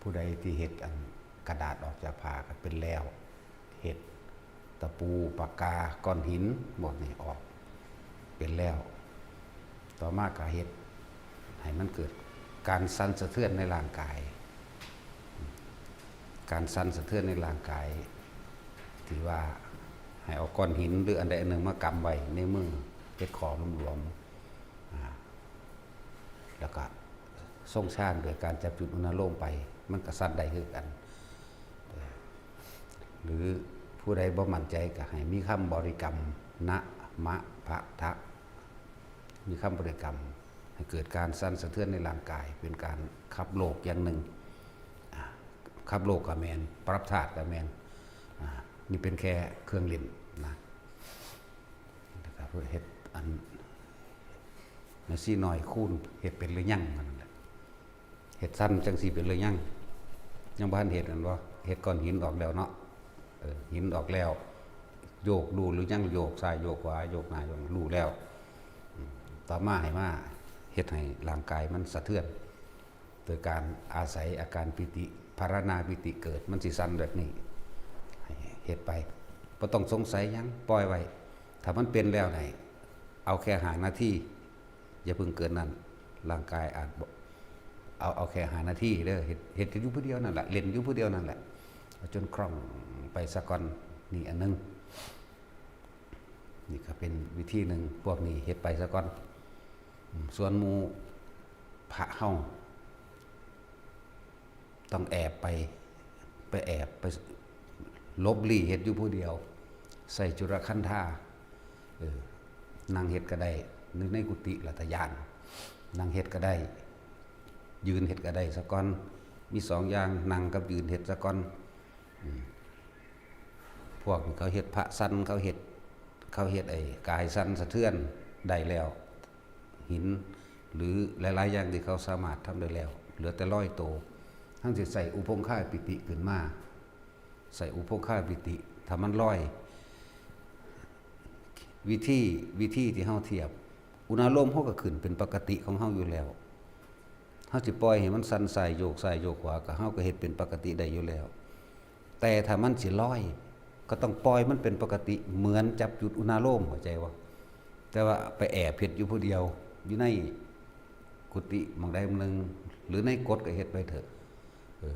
ຜູ້ໃດທີ່ເຮັດອັນກະດາດອອກຈາກຜ້າກໍເປັນແລ້ວ, ເຮັດຕະປູ, ປາກກາ, ກ້ອນຫີນ ພວກນີ້ອອກເປັນແລ້ວ. ຕໍ່ມາກໍເຮັດໃຫ້ມັນເກີດການສັ່ນສະເທືອນໃນຮ່າງກາຍ, ການສັ່ນສະເທືອນໃນຮ່າງກາຍ ທີ່ວ່າໃຫ້ເອົາກ້ອນຫີນ ຫຼື ອັນໃດອັນໜຶ່ງມາກຳໄວ້ໃນມື, ເຮັດຂໍ້ຫຼວມໆ ອາ ແລ້ວກໍຊົງຊານໂດຍການຈັບຈຸດອຸນາໂລມໄປ, ມັນກໍສັ່ນໄດ້ຄືກັນ. ຫຼື ຜູ້ໃດບໍ່ໝັ້ນໃຈ ກໍໃຫ້ມີຄຳບໍລິກຳ ນະ ມະ ພະ ທະ, ມີຄຳບໍລິກຳ ໃຫ້ເກີດການສັ່ນສະເທືອນໃນຮ່າງກາຍ, ເປັນການຂັບໂລກຢ່າງໜຶ່ງ. ອາ ຂັບໂລກກໍແມ່ນ, ປັບທາດກໍແມ່ນ. ອາ ນີ້ເປັນແຄ່ເຄື່ອງຫຼິ້ນນະ. ແລ້ວກໍເຮັດອັນ ແນວຊີ້ໜ້ອຍຄູນ ເຮັດເປັນຫຼືຍັງ? ນັ້ນແຫຼະ ເຮັດຊັ້ນຈັ່ງຊີ້ເປັນຫຼືຍັງ? ຍັງບໍ່ທັນເຮັດແມ່ນບໍ່? ເຮັດກ້ອນຫີນອອກແລ້ວເນາະ, ເອີ ຫີນອອກແລ້ວ ໂຍກ ຮູ້ຫຼືຍັງ? ໂຍກຊ້າຍໂຍກຂວາ ໂຍກໜ້າໂຍກຫຼັງ ຮູ້ແລ້ວ. ອືມ ຕໍ່ມາໃຫ້ມາເຮັດໃຫ້ຮ່າງກາຍມັນສະເທືອນ ໂດຍການອາໄສອາການປີຕິ, ພາລະນາປີຕິເກີດ, ມັນຊິສັ່ນແບບນີ້. ໃຫ້ເຮັດໄປ, ບໍ່ຕ້ອງສົງໄສຫຍັງ, ປ່ອຍໄວ້. ຖ້າມັນເປັນແລ້ວໃຫ້ເອົາແຄ່ຫ້ານາທີ, ຢ່າເພິ່ງເກີນນັ້ນ. ຮ່າງກາຍອາດບໍ່ ເອົາ ເອົາແຄ່ຫ້ານາທີເດີ, ເຮັດ ເຮັດຢູ່ຜູ້ດຽວນັ້ນແຫຼະ, ຫຼິ້ນຢູ່ຜູ້ດຽວນັ້ນແຫຼະ, ເອົາຈົນຄ່ອງໄປສາກ່ອນ. ນີ້ອັນໜຶ່ງ, ນີ້ກໍເປັນວິທີໜຶ່ງ. ພວກນີ້ເຮັດໄປສາກ່ອນ. ອືມ ສ່ວນໝູ່ພະເຮົາ ຕ້ອງແອບໄປ, ໄປແອບ ໄປຫຼົບຫຼີ່ເຮັດຢູ່ຜູ້ດຽວ, ໃສ່ຈຸລະຄັນທາ. ເອີ ນັ່ງເຮັດກໍໄດ້, ຢູ່ໃນກຸຕິລະຕະຢ້ານ, ນັ່ງເຮັດກໍໄດ້, ຢືນເຮັດກໍໄດ້ສາກ່ອນ. ມີສອງຢ່າງ, ນັ່ງກັບຢືນເຮັດສາກ່ອນ. ອືມ ພວກທີ່ເຂົາເຮັດພະສັ່ນ, ເຂົາເຮັດ ເຂົາເຮັດໄອ້ກາຍສັ່ນສະເທືອນໄດ້ແລ້ວ, ຫີນ ຫຼື ຫຼາຍໆຢ່າງທີ່ເຂົາສາມາດທຳໄດ້ແລ້ວ, ເຫຼືອແຕ່ລອຍໂຕ. ທັງຊິໃສ່ອຸຄົງຄາປິຕິຂຶ້ນມາ, ໃສ່ອຸຄົງຄາປິຕິ ຖ້າມັນລອຍ. ວິທີ ວິທີທີ່ເຮົາທຽບ, ອຸນາໂລມເຮົາກໍຂຶ້ນເປັນປົກກະຕິຂອງເຮົາຢູ່ແລ້ວ. ເຮົາຊິປ່ອຍໃຫ້ມັນສັ່ນຊ້າຍໂຍກຊ້າຍໂຍກຂວາ ກໍ ເຮົາກໍເຮັດເປັນປົກກະຕິໄດ້ຢູ່ແລ້ວ. ແຕ່ຖ້າມັນຊິລອຍ ກໍຕ້ອງປ່ອຍມັນເປັນປົກກະຕິ ເໝືອນຈັບຈຸດອຸນາໂລມ, ເຂົ້າໃຈບໍ່? ແຕ່ວ່າໄປແອບເຮັດຢູ່ຜູ້ດຽວ ຢູ່ໃນກຸຕິໝ່ອງໃດໝ່ອງໜຶ່ງ ຫຼື ໃນກົດກໍເຮັດໄປເຖາະ. ເອີ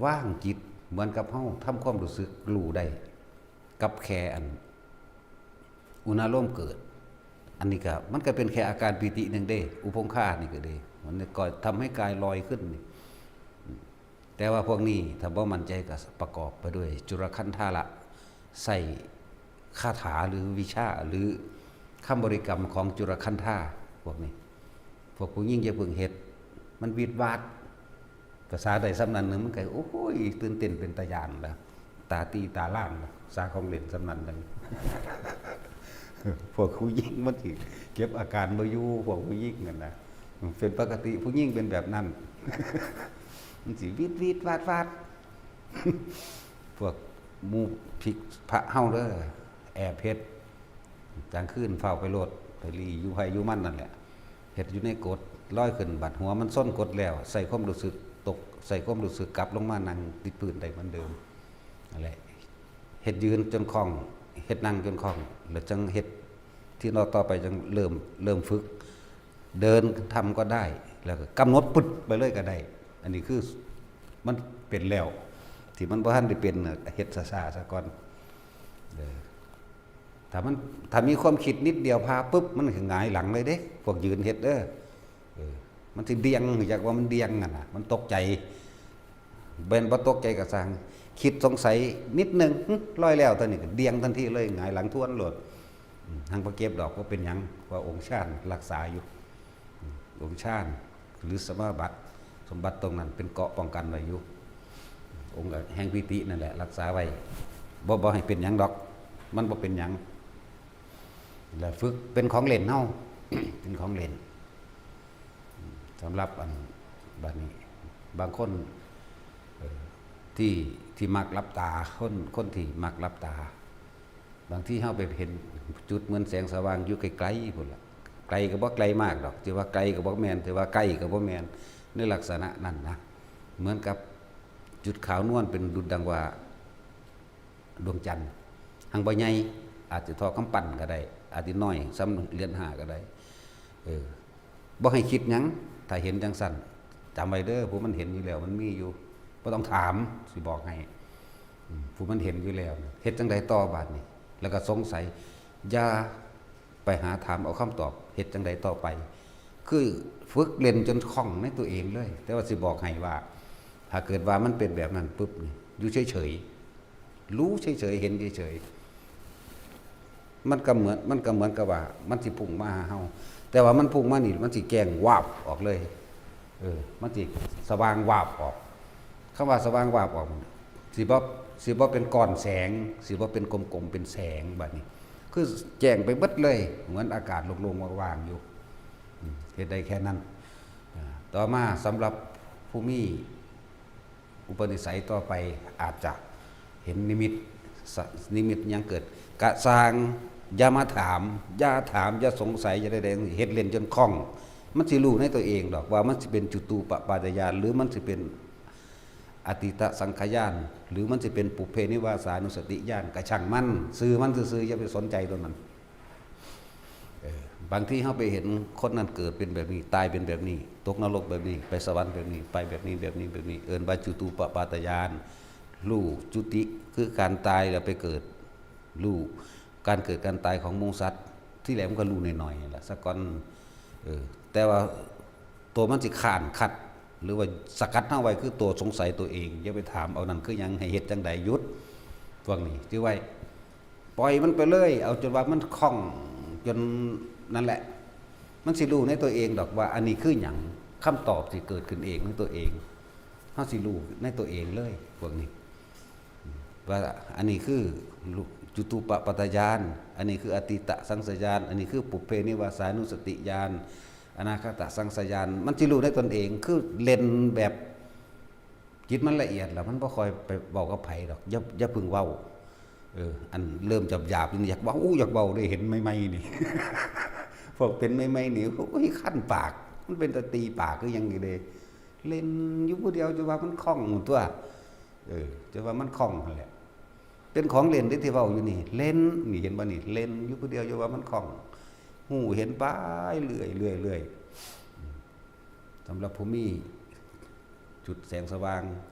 ວາງຈິດ ເໝືອນກັບເຮົາທຳຄວາມຮູ້ສຶກຮູ້ໄດ້ກັບແຄ່ອັນ ອຸນາໂລມເກີດ. ອັນນີ້ກໍ ມັນກໍເປັນແຄ່ອາການປີຕິໜຶ່ງເດ້, ອຸຄົງຄານີ້ກໍເດ້, ມັນກໍທຳໃຫ້ກາຍລອຍຂຶ້ນນີ້. ແຕ່ວ່າພວກນີ້ຖ້າບໍ່ໝັ້ນໃຈກໍປະກອບໄປດ້ວຍຈຸລະຄັນທາລະ, ໃຊ້ຄາຖາ ຫຼື ວິຊາ ຫຼື ຄຳບໍລິກຳຂອງຈຸລະຄັນທາ. ພວກນີ້ ພວກຜູ້ຍິງຢ່າເພິ່ງເຮັດ, ມັນວິດວາດ. ພາສາໄດ້ສ່ຳນັ້ນໜຶ່ງ ມັນກໍ ໂອ້ຍ ຕື່ນເຕັ້ນເປັນຕາຢ້ານລະ, ຕາຕີຕາລ້ານລະ, ສາຂອງຫຼິ້ນສ່ຳນັ້ນໜຶ່ງ. ພວກຜູ້ຍິງມັນຊິເກັບອາການບໍ່ຢູ່, ພວກຜູ້ຍິງນັ້ນນະ. ເປັນປົກກະຕິຜູ້ຍິງເປັນແບບນັ້ນ, ມັນຊິວິດໆວາດໆ. ພວກໝູ່ພິກພະເຮົາເດີ ແອບເຮັດ ກາງຄືນຟ້າວໄປໂລດ, ໄປລີ້ຢູ່ໃຜຢູ່ມັນນັ້ນແຫຼະ. ເຮັດຢູ່ໃນກົດ, ລອຍຂຶ້ນ ບາດຫົວມັນຊົນກົດແລ້ວ ໃສ່ຄວາມຮູ້ສຶກຕົກ, ໃສ່ຄວາມຮູ້ສຶກກັບລົງມານັ່ງຕິດພື້ນໄດ້ເໝືອນເດີມ. ນັ້ນແຫຼະ ເຮັດຢືນຈົນຄ່ອງ, ເຮັດນັ່ງຈົນຄ່ອງ ແລ້ວຈັ່ງເຮັດທີ່ຕໍ່ໄປ, ຈັ່ງເລີ່ມ ເລີ່ມຝຶກເດີນທຳກໍໄດ້, ແລ້ວກໍກຳນົດປຶດໄປເລີຍກໍໄດ້. ອັນນີ້ຄືມັນເປັນແລ້ວ, ທີ່ມັນບໍ່ທັນໄດ້ເປັນ ເຮັດຊ້າໆຊະກ່ອນ. ເອີ ຖ້າມັນ ຖ້າມີຄວາມຄິດນິດດຽວພາປຶບ ມັນກໍຫງາຍຫຼັງເລີຍເດ້, ພວກຢືນເຮັດເດີ. ເອີ ມັນຊິດ່ຽງ, ຮູ້ຈັກວ່າມັນດ່ຽງຫັ້ນນະ, ມັນຕົກໃຈ. ແມ່ນບໍ່ຕົກໃຈກໍຊ່າງ, ຄິດສົງໄສນິດໜຶ່ງ, ຫຶ ລອຍແລ້ວ, ຕອນນີ້ກໍດ່ຽງທັນທີເລີຍ, ຫງາຍຫຼັງທວນໂລດ. ອືມ ຫາກບໍ່ເຈັບດອກ, ບໍ່ເປັນຫຍັງ, ເພາະອົງຊານລັກສາຢູ່. ອືມ ອົງຊານ ຫຼື ສະມາບັດ, ສົມບັດຕົງນັ້ນເປັນເກາະປ້ອງກັນໄວ້ຢູ່. ອົງແຫ່ງປີຕິນັ້ນແຫຼະລັກສາໄວ້, ບໍ່ ບໍ່ໃຫ້ເປັນຫຍັງດອກ, ມັນບໍ່ເປັນຫຍັງ. ແລ້ວຝຶກເປັນຂອງຫຼິ້ນເຮົາ, ເປັນຂອງຫຼິ້ນ. ສຳລັບອັນ ບາດນີ້ ບາງຄົນ ເອີ ທີ່ ທີ່ມັກຫຼັບຕາ, ຄົນ ຄົນທີ່ມັກຫຼັບຕາ, ບາງທີເຮົາໄປເຫັນຈຸດເໝືອນແສງສະຫວ່າງຢູ່ໄກໆພຸ້ນລະ, ໄກກໍບໍ່ໄກມາກດອກ, ຈະວ່າໄກກໍບໍ່ແມ່ນ, ຈະວ່າໃກ້ກໍບໍ່ແມ່ນ, ໃນລັກສະນະນັ້ນນະ. ເໝືອນກັບຈຸດຂາວນວນເປັນດຸດດັ່ງວ່າດວງຈັນ ຮັ່ງບໍ່ໃຫຍ່ ອາດຈະທໍ່ກຳປັ້ນກໍໄດ້ ອາດຈະນ້ອຍສ່ຳຫຼຽນຫ້າກໍໄດ້ ເອີ ບໍ່ໃຫ້ຄິດຫຍັງ ຖ້າເຫັນຈັ່ງຊັ້ນ ຈຳໄວ້ເດີ ຜູ້ມັນເຫັນຢູ່ແລ້ວ ມັນມີຢູ່ ບໍ່ຕ້ອງຖາມ ຊິບອກໃຫ້ ອືມ ຜູ້ມັນເຫັນຢູ່ແລ້ວ ເຮັດຈັ່ງໃດຕໍ່ບາດນີ້? ແລ້ວກໍສົງໄສ ຢ່າ ໄປຫາຖາມເອົາຄຳຕອບ ເຮັດຈັ່ງໃດຕໍ່ໄປ? ຄືຝຶກເລ່ນຈົນຄ່ອງໃນຕົວເອງເລີຍ ແຕ່ວ່າຊິບອກໃຫ້ວ່າ ຖ້າເກີດວ່າມັນເປັນແບບນັ້ນປຶບນີ້ ຢູ່ເສີຍໆ ຮູ້ເສີຍໆ ເຫັນເສີຍໆ ມັນກໍເໝືອນ ມັນກໍເໝືອນກັບວ່າມັນຊິພຸ່ງມາຫາເຮົາ ແຕ່ວ່າມັນພຸ່ງມານີ້ ມັນຊິແຈ້ງວາບອອກເລີຍ ເອີ ມັນຊິສະຫວ່າງວາບອອກ ຄຳວ່າສະຫວ່າງວາບອອກ ຊິບໍ່ ຊິບໍ່ເປັນກ້ອນແສງ ຊິບໍ່ເປັນກົມໆ ເປັນແສງ ບາດນີ້ ຄືແຈ້ງໄປເບິດເລີຍ ເໝືອນອາກາດໂລ່ງໆ ວ່າງໆ ຢູ່ ອືມ ເຮັດໄດ້ແຄ່ນັ້ນ. ອາ ຕໍ່ມາສຳລັບຜູ້ມີອຸປະນິໄສຕໍ່ໄປ ອາດຈະເຫັນນິມິດ ສະ ນິມິດຫຍັງເກີດ ກະຊ່າງ ຢ່າມາຖາມ ຢ່າຖາມ ຢ່າສົງໄສ ຢ່າໃດໆ ເຮັດເລ່ນຈົນຄ່ອງ ມັນຊິຮູ້ໃນຕົວເອງດອກວ່າມັນຊິເປັນຈຸຕູປະປາດຍານ ຫຼື ມັນຊິເປັນ ອະຕີຕະສັງຂະຍານ ຫຼື ມັນຊິເປັນປຸບເພນິວາສານຸສະຕິຍານ ກະຊ່າງມັນ ຊື່ມັນຊື່ໆ ຢ່າໄປສົນໃຈຕົວນັ້ນ. ເອີ ບາງທີເຮົາໄປເຫັນຄົນນັ້ນເກີດເປັນແບບນີ້ ຕາຍເປັນແບບນີ້ ຕົກນະລົກແບບນີ້ ໄປສະຫວັນແບບນີ້ ໄປແບບນີ້ ແບບນີ້ ແບບນີ້ ເອີ້ນວ່າຈຸຕູປະປາດຍານ ຮູ້ຈຸຕິ ຄືການຕາຍແລ້ວໄປເກີດ ຮູ້ການເກີດການຕາຍຂອງໝູ່ສັດ ທີແລກມັນກໍຮູ້ໜ້ອຍໆ ນັ້ນລະ ສາກ່ອນ ເອີ ແຕ່ວ່າ ໂຕມັນຊິຄ້ານຂັດ ຫຼືວ່າສະກັດເຮົາໄວ້ ຄືໂຕສົງໄສໂຕເອງ ຢ່າໄປຖາມເອົານັ້ນຄືຫຍັງ ໃຫ້ເຮັດຈັ່ງໃດ ຢຸດ ພວກນີ້ຈື່ໄວ້ ປ່ອຍມັນໄປເລີຍ ເອົາຈົນວ່າມັນຄ່ອງ ຈົນນັ້ນແຫຼະ ມັນຊິຮູ້ໃນຕົວເອງດອກວ່າອັນນີ້ຄືຫຍັງ ຄຳຕອບຊິເກີດຂຶ້ນເອງໃນຕົວເອງ ເຮົາຊິຮູ້ໃນຕົວເອງເລີຍ ພວກນີ້. ວ່າອັນນີ້ຄືຈຸຕູປະປັດຕະຍານ ອັນນີ້ຄືອະຕີຕະສັງສະຍານ ອັນນີ້ຄືປຸບເພນິວາສານຸສະຕິຍານ ອະນາຄະຕະສັງສະຍານ ມັນຊິຮູ້ໃນຕົນເອງ ຄືເຫຼັ້ນແບບຈິດມັນລະອຽດລະ ມັນບໍ່ຄ່ອຍໄປເວົ້າກັບໃຜດອກ ຢ່າ ຢ່າເພິ່ງເວົ້າ ເອີ ອັນເລີ່ມຫຍາບໆ ນີ້ຢາກເວົ້າ ຢາກເວົ້າເດ້ ເຫັນໃໝ່ໆ ນີ້ ພວກເປັນໃໝ່ໆ ນີ້ ໂອ້ຍ ຄັນປາກ ມັນເປັນຕາຕີປາກຄືຫຍັງນີ້ເດ້ ເຫຼັ້ນຢູ່ຜູ້ດຽວ ຈະວ່າມັນຄ່ອງຕົວະ ເອີ ຈະວ່າມັນຄ່ອງຫັ້ນແຫຼະ ເປັນຂອງເຫຼັ້ນເດ້ທີ່ເວົ້າຢູ່ນີ້ ເຫຼັ້ນ ນີ້ເຫັນບໍ່ນີ້ ເຫຼັ້ນຢູ່ຜູ້ດຽວ ຈະວ່າມັນຄ່ອງ ຮູ້ເຫັນໄປເລື້ອຍໆ ສຳລັບຜູ້ມີຈຸດແສງສະຫວ່າງ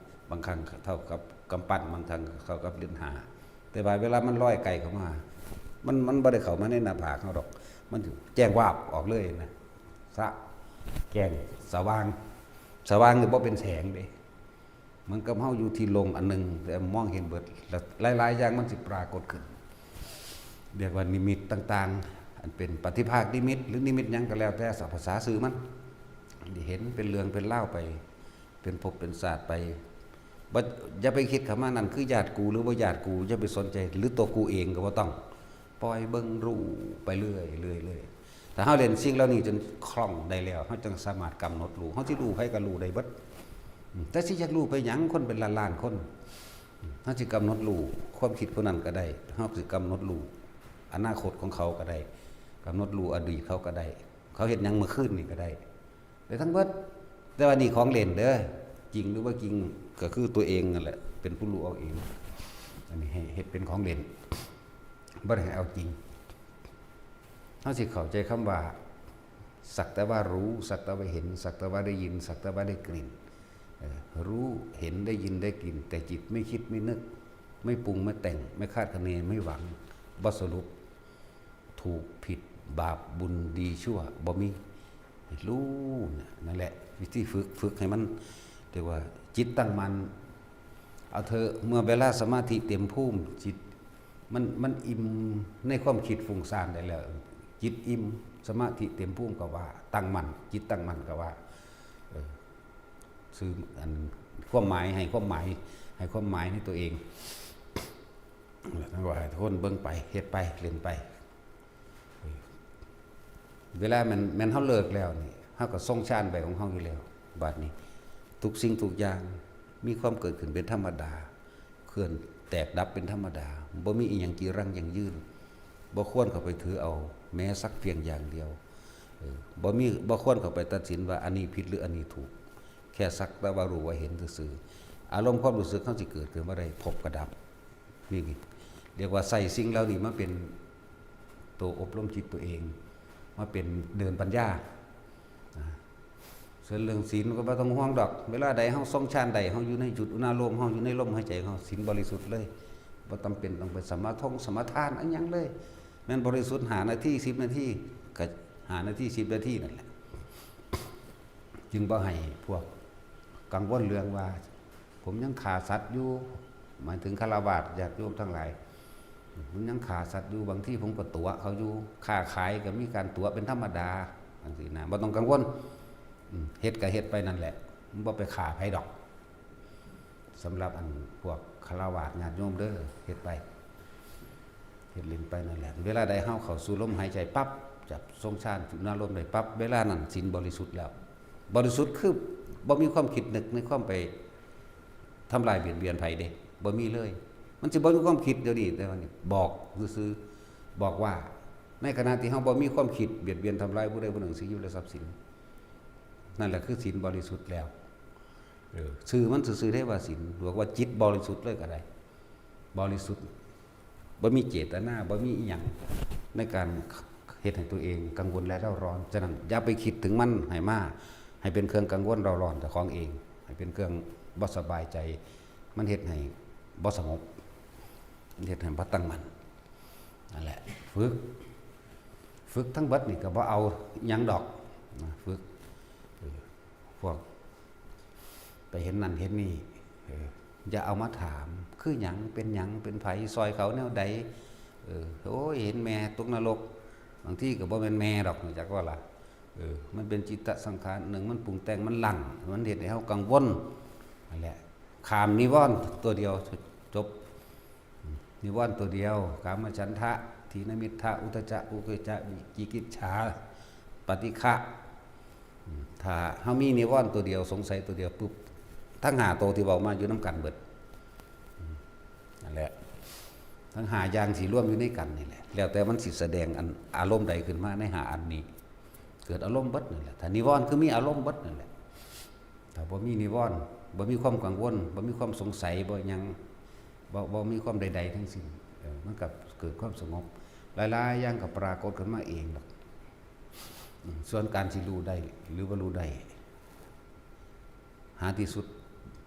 ບາງຄັ້ງເທົ່າກັບກຳປັ້ນ ບາງຄັ້ງເທົ່າກັບເຫຼັ້ນຫ້າ ແຕ່ວ່າເວລາມັນລອຍໄກເຂົ້າມາ ມັນ ມັນບໍ່ໄດ້ເຂົ້າມາໃນໜ້າຜາກເຮົາດອກ ມັນແຈ້ງວາບອອກເລີຍນະ ສະ ແຈ້ງ ສະຫວ່າງ ສະຫວ່າງນີ້ບໍ່ເປັນແສງເດ້ ເໝືອນກັບເຮົາຢູ່ທີ່ໂລ່ງອັນໜຶ່ງ ແຕ່ມອງເຫັນເບິດ ແລະ ຫຼາຍໆຢ່າງມັນຊິປາກົດຂຶ້ນ ຮຽກວ່ານິມິດຕ່າງໆ ອັນເປັນປະຕິພາກນິມິດ ຫຼື ນິມິດຫຍັງກໍແລ້ວແຕ່ ສະ ພາສາຊື່ມັນ ໄດ້ເຫັນເປັນເລື່ອງເປັນລາວໄປ ເປັນພົບເປັນຊາດໄປ ບໍ່ ຢ່າໄປຄິດຄຳວ່ານັ້ນຄືຍາດກູ ຫຼື ບໍ່ຍາດກູ ຢ່າໄປສົນໃຈ ຫຼື ຕົວກູເອງກໍບໍ່ຕ້ອງ ປ່ອຍເບິ່ງຮູ້ໄປເລື້ອຍໆ ເລື້ອຍໆ ຖ້າເຮົາເຫຼັ້ນສິ່ງເຫຼົ່ານີ້ຈົນຄ່ອງໄດ້ແລ້ວ ເຮົາຈຶ່ງສາມາດກຳນົດຮູ້ ເຮົາຊິຮູ້ໃຜກໍຮູ້ໄດ້ເບິດ ອືມ ແຕ່ຊິຢາກຮູ້ໄປຫຍັງ ຄົນເປັນລ້ານໆຄົນ ອືມ ເຮົາຊິກຳນົດຮູ້ຄວາມຄິດຜູ້ນັ້ນກໍໄດ້ ເຮົາຊິກຳນົດຮູ້ອະນາຄົດຂອງເຂົາກໍໄດ້ ກຳນົດຮູ້ອະດີດເຂົາກໍໄດ້ ເຂົາເຮັດຫຍັງມື້ຄືນນີ້ກໍໄດ້ ໄດ້ທັງເບິດ ແຕ່ວ່ານີ້ຂອງເຫຼັ້ນເດີ ຈິງຫຼືບໍ່ຈິງກໍຄືຕົວເອງນັ້ນແຫຼະ ເປັນຜູ້ຮູ້ເອົາເອງ ອັນນີ້ໃຫ້ເຮັດເປັນຂອງເຫຼັ້ນ ບໍ່ໄດ້ໃຫ້ເອົາຈິງ ເຮົາຊິເຂົ້າໃຈຄຳວ່າ ສັກແຕ່ວ່າຮູ້ ສັກແຕ່ວ່າເຫັນ ສັກແຕ່ວ່າໄດ້ຍິນ ສັກແຕ່ວ່າໄດ້ກິ່ນ ເອີ ຮູ້ ເຫັນ ໄດ້ຍິນ ໄດ້ກິ່ນ ແຕ່ຈິດໄມ່ຄິດໄມ່ນຶກ ໄມ່ປຸງໄມ່ແຕ່ງ ໄມ່ຄາດຄະເນ ໄມ່ຫວັງ ບໍ່ສະຫຼຸບ ຖືກຜິດ ບາບບຸນດີຊົ່ວບໍ່ມີ ໃຫ້ຮູ້ນະ ນັ້ນແຫຼະ ວິທີຝຶກ ຝຶກໃຫ້ມັນ ຮຽກວ່າຈິດຕັ້ງໝັ້ນ ເອົາເຖາະ ເມື່ອເວລາສະມາທິເຕັມພູມ ຈິດມັນ ມັນອີ່ມໃນຄວາມຄິດຟຸ້ງສ້ານໄດ້ແລ້ວ ຈິດອີ່ມ ສະມາທິເຕັມພູມກໍວ່າ ຕັ້ງໝັ້ນ ຈິດຕັ້ງໝັ້ນກໍວ່າ ເອີ ຊື່ ອັນ ຄວາມໝາຍ ໃຫ້ຄວາມໝາຍ ໃຫ້ຄວາມໝາຍໃນຕົວເອງ ແລ້ວກໍໃຫ້ທຸກຄົນເບິ່ງໄປ ເຮັດໄປ ເຫຼັ້ນໄປ ເວລາແມ່ນ ແມ່ນເຮົາເລີກແລ້ວນີ້ ເຮົາກໍຊົງຊານໄປຂອງເຮົາຢູ່ແລ້ວ ບາດນີ້ທຸກສິ່ງທຸກຢ່າງມີຄວາມເກີດຂຶ້ນເປັນທຳມະດາ ເຄື່ອນແຕກດັບເປັນທຳມະດາ ບໍ່ມີອີ່ຫຍັງຈີລັງຢັ້ງຢືນ ບໍ່ຄວນເຂົ້າໄປຖືເອົາແມ້ສັກພຽງຢ່າງດຽວ ເອີ ບໍ່ມີ ບໍ່ຄວນເຂົ້າໄປຕັດສິນວ່າອັນນີ້ຜິດ ຫຼື ອັນນີ້ຖືກ ແຄ່ ແຄ່ສັກແຕ່ວ່າຮູ້ວ່າເຫັນຊື່ໆ. ອາລົມຄວາມຮູ້ສຶກເຮົາຊິເກີດຂຶ້ນມາໄດ້ ພົບກະດັບ. ນີ້ ນີ້ ເອີ້ນວ່າໃຊ້ສິ່ງເຫຼົ່ານີ້ມາເປັນໂຕອົບຮົມຈິດຕົວເອງ, ມາເປັນເດີ່ນປັນຍາ. ອາ ສ່ວນເລື່ອງສິນກໍບໍ່ຕ້ອງຫ່ວງດອກ. ເວລາໃດເຮົາຊົງຊານໄດ້, ເຮົາຢູ່ໃນຈຸດອຸນາໂລມ, ເຮົາຢູ່ໃນລົມຫາຍໃຈ, ເຮົາສິນບໍລິສຸດເລີຍ, ບໍ່ຈຳເປັນຕ້ອງໄປສະມາທົງສະມາທານອີ່ຫຍັງເລີຍ. ແມ່ນບໍລິສຸດຫ້ານາທີ ສິບນາທີ, ກໍຫ້ານາທີ ສິບນາທີນັ້ນແຫຼະ. ຈຶ່ງບໍ່ໃຫ້ພວກກັງວົນເລື່ອງວ່າ ຜົມຍັງຂ້າສັດຢູ່, ໝາຍເຖິງຄາລະວາດຍາດໂຍມທັງຫຼາຍ, ຜົມຍັງຂ້າສັດຢູ່, ບາງທີຜົມກໍຕົວະເຂົາຢູ່, ຄ້າຂາຍກໍມີການຕົວະເປັນທຳມະດາ ຈັ່ງຊີ້ນະ. ບໍ່ຕ້ອງກັງວົນ, ເຮັດກໍເຮັດໄປນັ້ນແຫຼະ, ບໍ່ໄປຂ້າໃຜດອກ. ສຳລັບອັນພວກຄາລະວາດຍາດໂຍມເດີ, ເຮັດໄປ ເຮັດຫຼິ້ນໄປນັ້ນແຫຼະ. ເວລາໃດເຮົາເຂົ້າສູ່ລົມຫາຍໃຈປັບ, ຈັບຊົງຊານຈຸນາລົມໄດ້ປັບ, ເວລານັ້ນສິນບໍລິສຸດແລ້ວ. ບໍລິສຸດຄືບໍ່ມີຄວາມຄິດນຶກໃນຄວາມໄປທຳລາຍບຽດບຽນໃຜເດ້, ບໍ່ມີເລີຍ. ມັນຊິບໍ່ມີຄວາມຄິດດຽວນີ້, ແຕ່ວ່ານີ້ບອກຊື່ໆ, ບອກວ່າໃນຂະນະທີ່ເຮົາບໍ່ມີຄວາມຄິດບຽດບຽນທຳລາຍຜູ້ໃດຜູ້ໜຶ່ງ ຊີວິດ ແລະ ຊັບສິນ, ນັ້ນແຫຼະຄືສິນບໍລິສຸດແລ້ວ. ເອີ ຊື່ມັນຊື່ໆເດ້ວ່າສິນ, ບອກວ່າຈິດບໍລິສຸດເລີຍກໍໄດ້. ບໍລິສຸດ, ບໍ່ມີເຈດຕະນາ, ບໍ່ມີອີ່ຫຍັງໃນການເຮັດໃຫ້ຕົວເອງກັງວົນ ແລະ ເຣົາຮ້ອນ. ສະນັ້ນ ຢ່າໄປຄິດເຖິງມັນໃຫ້ມາ, ໃຫ້ເປັນເຄື່ອງກັງວົນເຣົາຮ້ອນເຈົ້າຂອງເອງ, ໃຫ້ເປັນເຄື່ອງບໍ່ສະບາຍໃຈ, ມັນເຮັດໃຫ້ບໍ່ສະຫງົບ, ມັນເຮັດໃຫ້ບໍ່ຕັ້ງໝັ້ນ. ນັ້ນແຫຼະ ຝຶກ, ຝຶກທັງເບິດນີ້ກໍບໍ່ເອົາຫຍັງດອກນະ, ຝຶກ ເອີ ພວກໄປເຫັນນັ້ນເຫັນນີ້, ເອີ ຢ່າເອົາມາຖາມ ຄືຫຍັງ ເປັນຫຍັງ ເປັນໃຜ ຊ່ອຍເຂົາແນວໃດ. ເອີ ໂອ້ຍ ເຫັນແມ່ຕົກນະລົກ, ບາງທີກໍບໍ່ແມ່ນແມ່ດອກ ຮູ້ຈັກບໍ່ລະ? ເອີ ມັນເປັນຈິດຕະສັງຂານໜຶ່ງ, ມັນປຸງແຕ່ງ, ມັນຫຼັ່ງ, ມັນເຮັດໃຫ້ເຮົາກັງວົນ. ນັ້ນແຫຼະ ຂ້າມນິວອນຕົວດຽວ ຈົບ. ນິວອນຕົວດຽວ, ກາມະສັນທະ, ທີນະມິດທະ, ອຸດທະຈະ, ອຸກະຈະ, ວິຈິກິດສາ, ປະຕິຄະ. ຖ້າເຮົາມີນິວອນຕົວດຽວ, ສົງໄສຕົວດຽວປຶບ, ທັງຫ້າໂຕທີ່ເວົ້າມາຢູ່ນຳກັນເບິດ. ນັ້ນແຫຼະ, ທັງຫ້າຢ່າງຊິລວມຢູ່ໃນກັນນີ້ແຫຼະ, ແລ້ວແຕ່ມັນຊິສະແດງອັນ ອາລົມໃດຂຶ້ນມາໃນຫ້າອັນນີ້, ເກີດອາລົມເບິດນັ້ນແຫຼະ. ຖ້ານິວອນຄືມີອາລົມເບິດນັ້ນແຫຼະ. ຖ້າບໍ່ມີນິວອນ, ບໍ່ມີຄວາມກັງວົນ, ບໍ່ມີຄວາມສົງໄສ, ບໍ່ຫຍັງ, ບໍ່, ບໍ່ມີຄວາມໃດໆທັງສິ້ນ, ເອີ, ມັນກໍເກີດຄວາມສະຫງົບ. ຫຼາຍໆຢ່າງກໍປາກົດຂຶ້ນມາເອງດອກ. ອືມ, ສ່ວນການຊິຮູ້ໄດ້ ຫຼື ບໍ່ຮູ້ໄດ້, ຫາທີ່ສຸດ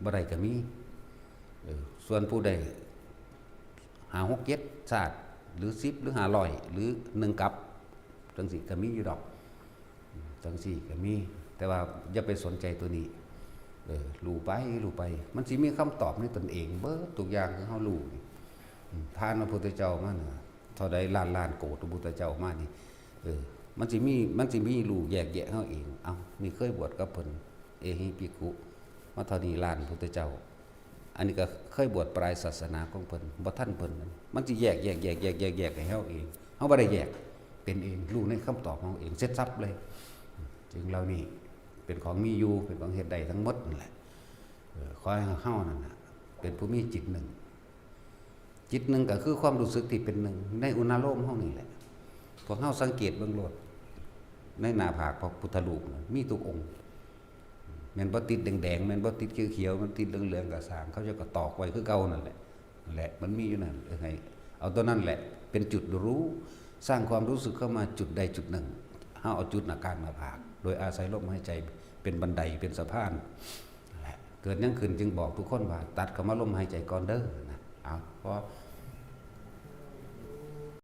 ບໍ່ໄດ້ກໍມີ. ເອີ, ສ່ວນຜູ້ໃດຫ້າ ຫົກ ເຈັດຊາດ ຫຼື ສິບ ຫຼື ຫ້າຮ້ອຍ ຫຼື ໜຶ່ງກັບ ຈັ່ງຊີ້ກໍມີຢູ່ດອກ. ອືມ, ຈັ່ງຊີ້ກໍມີ, ແຕ່ວ່າຢ່າໄປສົນໃຈຕົວນີ້. ເອີ, ຮູ້ໄປ, ຮູ້ໄປ, ມັນຊິມີຄຳຕອບໃນຕົນເອງເບິດທຸກຢ່າງທີ່ເຮົາຮູ້ນີ້. ອືມ, ຜ່ານພະພຸດທະເຈົ້າມານະ ເທົ່າໃດລ້ານລ້ານໂກດພະພຸດທະເຈົ້າມານີ້, ເອີ, ມັນຊິມີ, ມັນຊິມີຮູ້ແຍກແຍະເຮົາເອງ. ເອົ້າ, ນີ້ເຄີຍບວດກັບເພິ່ນ, ເອຫິພິກຂຸ, ມາເທົ່ານີ້ລ້ານພຸດທະເຈົ້າ. ອັນນີ້ກໍເຄີຍບວດປາຍສາສະໜາຂອງເພິ່ນ, ບໍ່ທັນເພິ່ນ, ມັນຊິແຍກ, ແຍກ, ແຍກ, ແຍກ, ແຍກ, ແຍກໃຫ້ເຮົາເອງ. ເຮົາບໍ່ໄດ້ແຍກ, ເປັນເອງ, ຮູ້ໃນຄຳຕອບຂອງເອງ, ເສັດສັບເລີຍ. ສິ່ງເຫຼົ່ານີ້ເປັນຂອງມີຢູ່, ເປັນຂອງເຮັດໄດ້ທັງໝົດນັ້ນແຫຼະ. ເອີ, ຂໍໃຫ້ເຮົານັ້ນນະ ເປັນຜູ້ມີຈິດໜຶ່ງ. ຈິດໜຶ່ງກໍຄືຄວາມຮູ້ສຶກທີ່ເປັນໜຶ່ງໃນອຸນາໂລມເຮົານີ້ແຫຼະ. ພວກເຮົາສັງເກດເບິ່ງໂລດ, ໃນໜ້າຜາກພະພຸດທະຮູບນະ ມີທຸກອົງ. ແມ່ນບໍ່ຕິດແດງໆ, ແມ່ນບໍ່ຕິດຂຽວໆ, ມັນຕິດເຫຼືອງໆກໍຊ່າງ, ເຂົາເຈົ້າກໍຕອກໄວ້ຄືເກົ່ານັ້ນແຫຼະ. ແຫຼະ, ມັນມີຢູ່ນັ້ນ, ເອີ, ໃຫ້ເອົາຕົວນັ້ນແຫຼະເປັນຈຸດຮູ້, ສ້າງຄວາມຮູ້ສຶກເຂົ້າມາຈຸດໃດຈຸດໜຶ່ງ. ເຮົາເອົາຈຸດໜ້າກາງໜ້າຜາກ, ໂດຍອາໄສລົມຫາຍໃຈເປັນບັນໄດ, ເປັນສະພານ. ແຫຼະ, ເກີດຫຍັງຂຶ້ນຈຶ່ງບອກທຸກຄົນວ່າ ຕັດເຂົ້າມາລົມຫາຍໃຈກ່ອນເດີນະ. ເອົາ, ພໍ